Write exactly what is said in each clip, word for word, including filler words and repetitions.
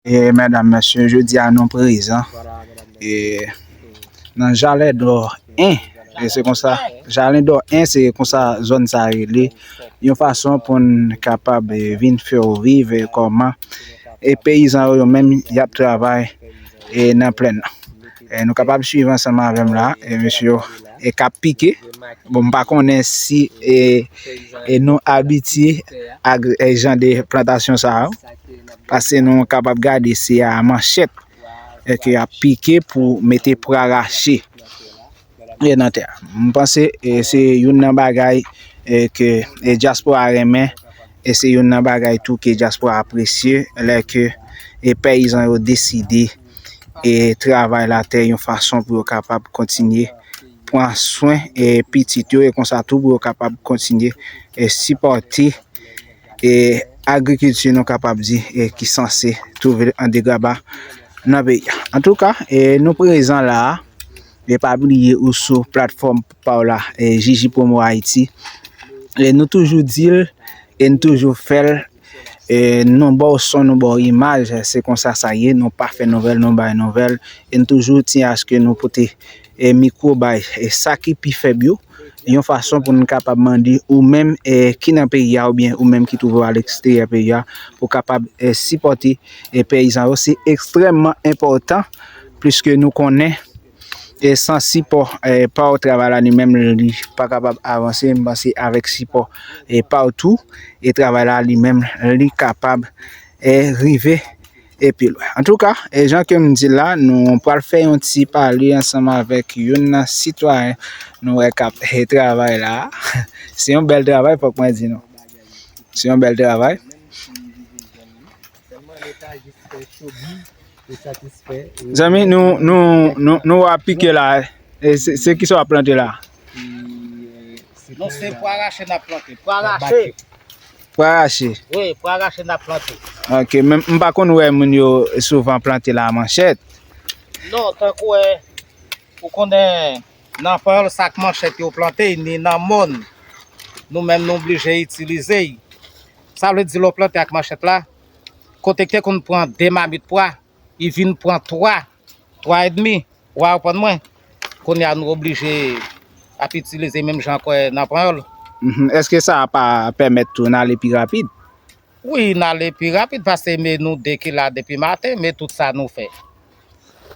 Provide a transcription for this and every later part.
E medam, mesye, jodi a nou prezan e nan Jalendò en. E se konsa, Jalendò en, se konsa zòn sa rele. Yon fason pou n kapab e, vin fè w viv e, kòman e peyizan yo, yo menm y ap travay e nan plèn nan. E nou kapab swiv ansanm avè m la, e mesye yo e k ap pike. Bon, m pa konnen si e, e nou abitye ak e jan de plantasyon sa yo, paske nou kapab gade se a manchèt e ke y ap pike pou mete pwa rache e nan tè a. M panse e se youn nan bagay e ke e dyaspora renmen, e se youn nan bagay tou ke dyaspora apresye lè ke e peyizan yo deside e travay latè yon fason pou yo kapab kontinye pran swen e pitit yo e konsa tou pou yo kapab kontinye e sipòte e agrikilti nou kapab di e ki sanse twouve l an degraba nan peyi a. Antouka, e nou prezan la a, e pa bliye ou sou platfòm pa w la, e Jiji Promo Haïti. E nou toujou di l, e nou toujou fè l, e nou ba w son, nou ba w imaj, se konsa sa ye, nou pa fè nouvèl, nou bay nouvèl, e nou toujou tyen aske nou pote e mikwo bay e sa ki pi fèb yo, yon fason pou nou kapab mande ou menm e ki nan peyi a oubyen ou menm ki twouve w aleksteryè peyi a, pou kapab e sipòte e peyizan yo. Se ekstrèmman enpòtan, pliske nou konnen e san sipò e pa w, travay la li menm li pa kapab avanse. M panse avèk sipò e pa w tou, e travay la li menm li kapab e rive e pi lwen. Antouka, e jan ke m di la, nou pral fè yon ti pale ansanm avèk youn nan sitwayen nou wè k ap e travay la. Se yon bèl travay, fòk mwen di nou. Se yon bèl travay. Zanmi, nou, nou, nou, nou w ap pike la. E se, se kisa w ap plante la? Non, se pwa rache n ap plante. Pwa rache. Pwa rache? Wi, pwa rache n ap plante. Ok, men m pa konn wè moun yo souvan plante la manchèt. Non, tankou wè, ou konnen nan panyòl sa ak manchèt yo plante, ni nan mòn. Nou menm nou oblije itilize. Sa vle di lè w plante ak manchèt la, kote k te konn pran de mamit pwa, li vin pran twa, twa edmi. Ou konprann mwen? Kounye a nou oblije ap itilize menm jan kwè nan panyòl. Mhm. Èske sa pa pèmèt tou n ale pi rapid? Wi, n ale pi rapid paske men nou de ki la depi maten, men tout sa nou fè.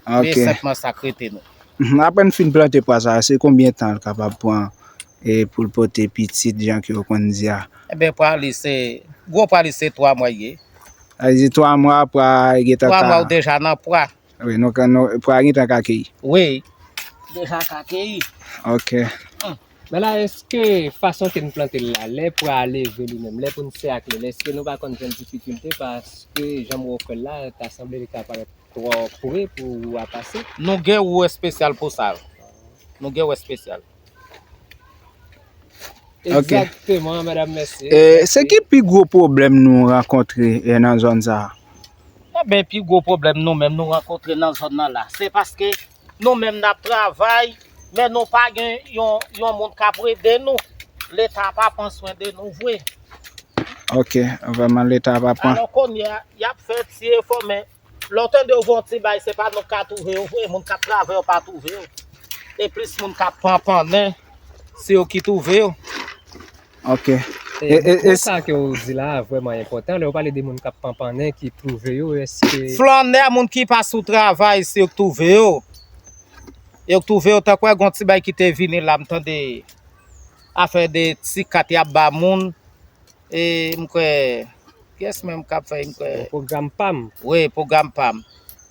Men senpman sa k rete nou. Mhm. Apre n fin plante pwa sa, se konbyen tan l kapab pran e pou l pote pitit jan ke yo konn di a? Enben, pwa li se, gwo pwa li se twa mwa ye. Sa vle di twa mwa pwa gentan ka. Twa mwa ou deja nan pwa. Wi, nou ka, nou, pwa gentan ka keyi. Wi, deja ka keyi. Ok. Hmm. Men la, èske fason ke n plante l la, lè pwa a leve li menm, lè pou n sè ak li, èske nou pa konn jwenn difikilte paske jan m wè w fè l la, ta sanble li ka parèt twò pre pou wou a pase? Nou gen wou espesyal pou sa. Nou gen wou espesyal. Ok. Egzakteman, medam, mesye. E, se ki pi gwo pwoblèm nou rankontre, e, nan zòn sa a? Enben, pi gwo pwoblèm nou menm nou rankontre nan zòn nan la, se paske nou menm n ap travay, men nou pa gen yon, yon moun k ap ede nou. Leta pa pran swen de nou vre. Ok, vrèman, Leta pa pran. Alò, kounye a, y ap fè ti efò, men lè w tande yo voye yon ti bay, se pa nou k ka twouve yo vre, moun k ap travay yo pa twouve yo. E plis moun k ap panpannen, se yo ki twouve yo. Ok. E, e, e, e sa ke w di la a vrèman enpòtan. Lè w pale de moun k ap panpannen, ki twouve yo, èske flannè, moun ki pa sou travay, se yo k twouve yo. Yo k twouve yo, tankou wè, gon ti bay ki te vini la, m tande afè de ti kat y ap ba moun. E m kwè, kiyès menm k ap fè, m kwè? Pwogram pam. Wi, pwogram pam.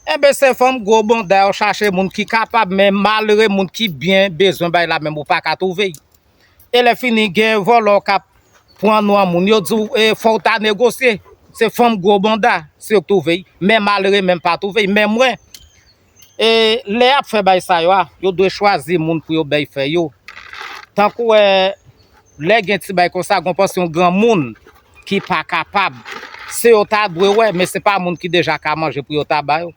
Enben, se fanm gwo bonda yo chache moun ki kapab, men malere moun ki byen bezwen bay la menm ou pa ka twouve. E lè fini, gen vòlò k ap pran non an moun. Yo di w, e, fò w ta negosye. Se fanm gwo bonda, se yo k twouve. Men malere menm pa twouve. Men mwen, e, lè y ap fè bay sa yo a, yo dwe chwazi moun pou yo bay fè yo. Tankou wè, lè gen ti bay konsa, gon pòsyon granmoun ki pa kapab. Se yo ta dwe wè, men se pa moun ki deja ka manje pou yo ta ba yo.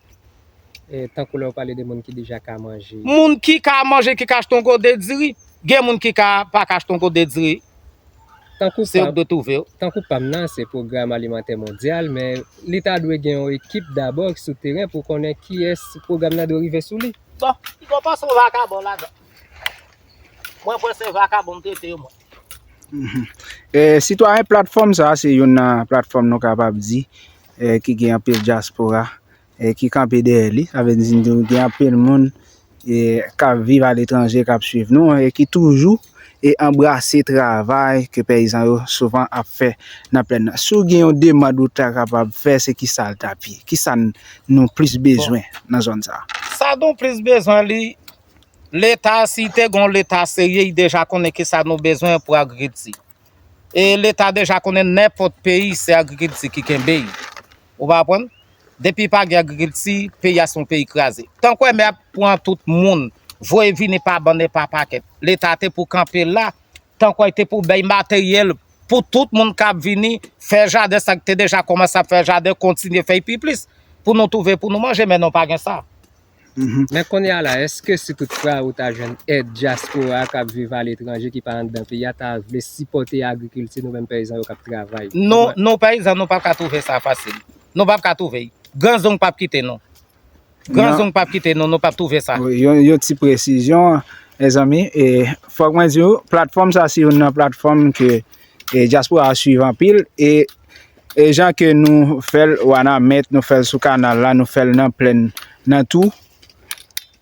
E, tankou lè w pale de moun ki deja ka manje. Moun ki ka manje, ki ka achte yon gode diri. Gen moun ki ka pa ka achte yon gode diri. Tankou Se yo pa k dwe twouve yo. Tankou pam nan, se pwogram alimantè mondyal, men li ta dwe gen yon ekip dabò ki sou teren pou konnen kiyès pwogram nan dwe rive sou li. Bon, m panse yon vakabon ladan. Mwen panse vakabon m trete yo mwen. Mhm. E, sitwayen, platfòm sa a se youn nan platfòm nou kapab di e, ki gen anpil dyaspora e, ki kanpe dèyè li. Sa vle di nou gen anpil moun e, k ap viv aletranje k ap swiv nou e ki toujou e anbrase travay ke peyizan yo souvan ap fè nan plèn nan. Si w gen yon demann ou ta kapab fè, se kisa l t ap ye? Kisa n- nou plis bezwen nan zòn sa a? Sa nou plis bezwen li, Leta, si te gon Leta serye, li deja konnen kisa nou bezwen pou agrikilti. E Leta deja konnen nenpòt peyi se agrikilti ki kenbe l. Ou pa konprann? Depi pa gen agrikilti, peyi a se yon peyi kraze. Tankwè men ap pran tout moun, voye vini pa bann e pa pakèt. Leta te pou kanpe la, tankwè te pou bay materyèl pou tout moun k ap vini fè jaden, sa k te deja kòmanse ap fè jaden, kontinye fè l pi plis pou nou twouve pou nou manje, men nou pa gen sa. Mhm. Men kounye a la, èske si toutfwa ou ta jwenn èd dyaspora k ap viv aletranje ki pa anndan peyi a ta vle sipòte agrikilti nou menm peyizan yo k ap travay? Nou, nou peyizan, nou p ap ka twouve sa fasil. Nou p ap ka twouve l. Gran zong p ap kite nou. Gran Non. Zong p ap kite nou, nou p ap twouve sa. Wi, yon, yon ti presizyon, mezanmi. E, fòk mwen di w, platfòm sa se youn nan platfòm ke e, dyaspora a swiv anpil. E, e jan ke nou fè l Wanament, nou fè l sou kanal la, nou fè l nan plèn nan tou.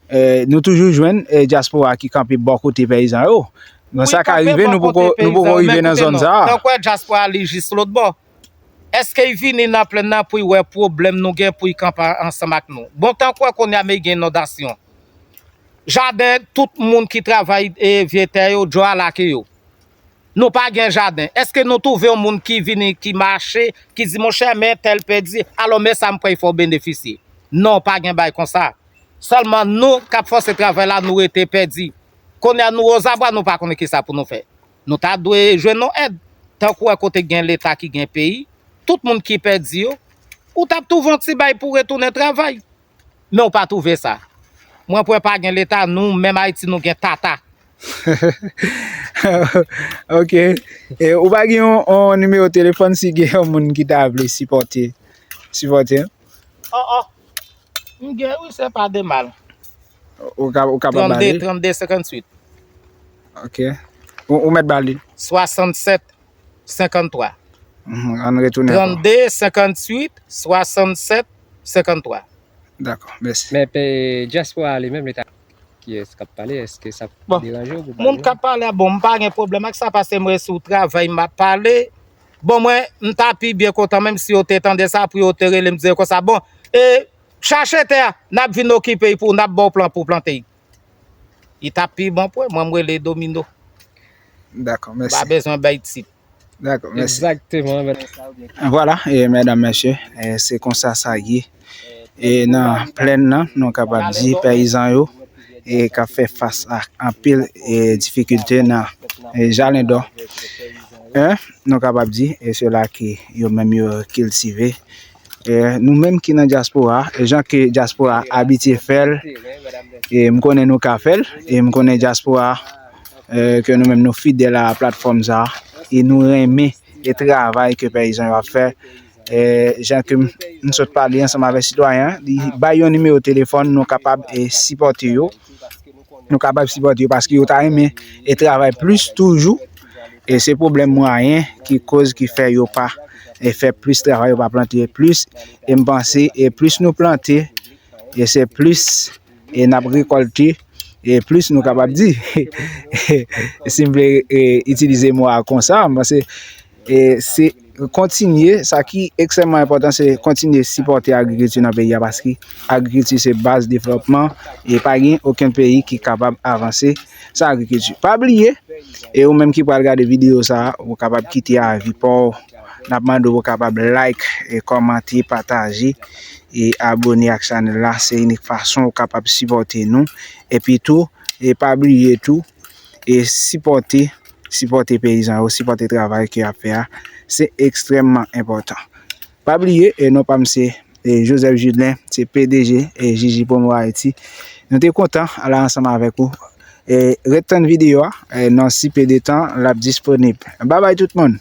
E, nou toujou jwenn e, dyaspora ki kanpe bò kote peyizan yo. Bon, Wi, sa ka kanpe rive, bò nou poko, kote nou poko peyizan yo, rive men nan koute zòn non. Sa a. Tankwè dyaspora li jis lòt bò. Èske l vini nan plèn nan pou l wè pwoblèm nou gen pou l kanpe ansanm ak nou? Bon, tankwè kounye a men gen inondasyon. Jaden, tout moun ki travay e, vye tè yo, dlo a lake yo. Nou pa gen jaden. Èske nou twouve yon moun ki vini, ki mache, ki di, monchè, men tèl pèdi, alò men sa m pran fò w benefisye? Non, pa gen bagay konsa. Sèlman nou k ap fòse travay la, nou rete pèdi. Kounye a nou ozabwa, nou pa konnen kisa pou nou fè. Nou ta dwe jwenn yon èd. Tankou wè kote gen Leta ki gen peyi, tout moun ki pèdi yo, ou t ap twouve yon ti bagay pou w retounen travay. Men w pa twouve sa. Mwen kwè pa gen Leta, nou menm Ayiti nou gen tata. Ok. E, ou pa gen yon, yon nimewo telefòn si gen yon moun ki ta vle sipòte? Sipòte? Oh, oh. M gen, wi, se pa de mal. Ou ka, ou kapab ba li? Trannde, trannde, senkantuit. Ok. Ou, ou mèt ba li? Swasannsèt, senkanntwa. Mhm, ann retounen ankò. Trannde, senkantuit, swasannsèt, senkanntwa. Dakò, mèsi. Men pe dyaspora a li menm, li ta kiyès k ap pale? Èske sa ap Bon, deranje w pou Moun pale? K ap pale a, bon, m pa gen pwoblèm ak sa, paske mwen sou travay, m ap pale. Bon, mwen, m ta pi byen kontan, menm si yo te tande sa, pou yo te rele m, di yo konsa, bon, e chache tè a, n ap vin okipe l pou w, n ap ba w plan pou w plante l. Li t ap pi bon pou mwen, mwen, m rele Domino. Dakò, M pa mèsi. Bezwen bay tit. Dakò, mèsi. Egzakteman. Vwala, e medam, mesye, e, se konsa sa ye. E nan plèn nan, nou kapab di peyizan yo e k ap fè fas ak anpil e difikilte nan e Jalendò en, nou kapab di, e sila ke yo menm yo kiltive. E nou menm ki nan dyaspora, e jan ke dyaspora abitye fè l, e m konnen nou ka fè l, e m konnen dyaspora, e ke nou menm nou fidèl a platfòm sa, e nou renmen e travay ke peyizan yo ap fè. E jan ke m, m sot pale ansanm avèk sitwayen an, li bay yon nimewo telefòn, nou kapab e sipòte yo. Nou kapab sipòte yo paske yo ta renmen e travay plis toujou. E se pwoblèm mwayen ki koz ki fè yo pa e fè plis travay, yo pa plante plis. E m panse e plis nou plante, e se plis e n ap rekòlte, e plis nou kapab di. Si m vle e, itilize mo a konsa, m panse e se kontinye, sa ki ekstrèmman enpòtan, se kontinye sipòte agrikilti nan peyi a, paske agrikilti se baz devlòpman, e pa gen okenn peyi ki kapab avanse san agrikilti. Pa bliye, e ou menm ki pral gade videyo sa a, ou kapab kite avi pa w. N ap mande w pou w kapab like, e kòmante, pataje, e abone ak chanèl la. Se inik fason ou kapab sipòte nou. Epi tou, e pa bliye tou, e sipòte, sipòte peyizan yo, sipòte travay ke y ap fè a. Se ekstrèmman enpòtan. Pa bliye, e non pa m se e Joseph Judelin, se P D G e J J Promo Haïti. Nou te kontan ala ansanm avèk ou. E, ret tann videyo a, e, nan si pe de tan l ap disponib. Babay tout moun.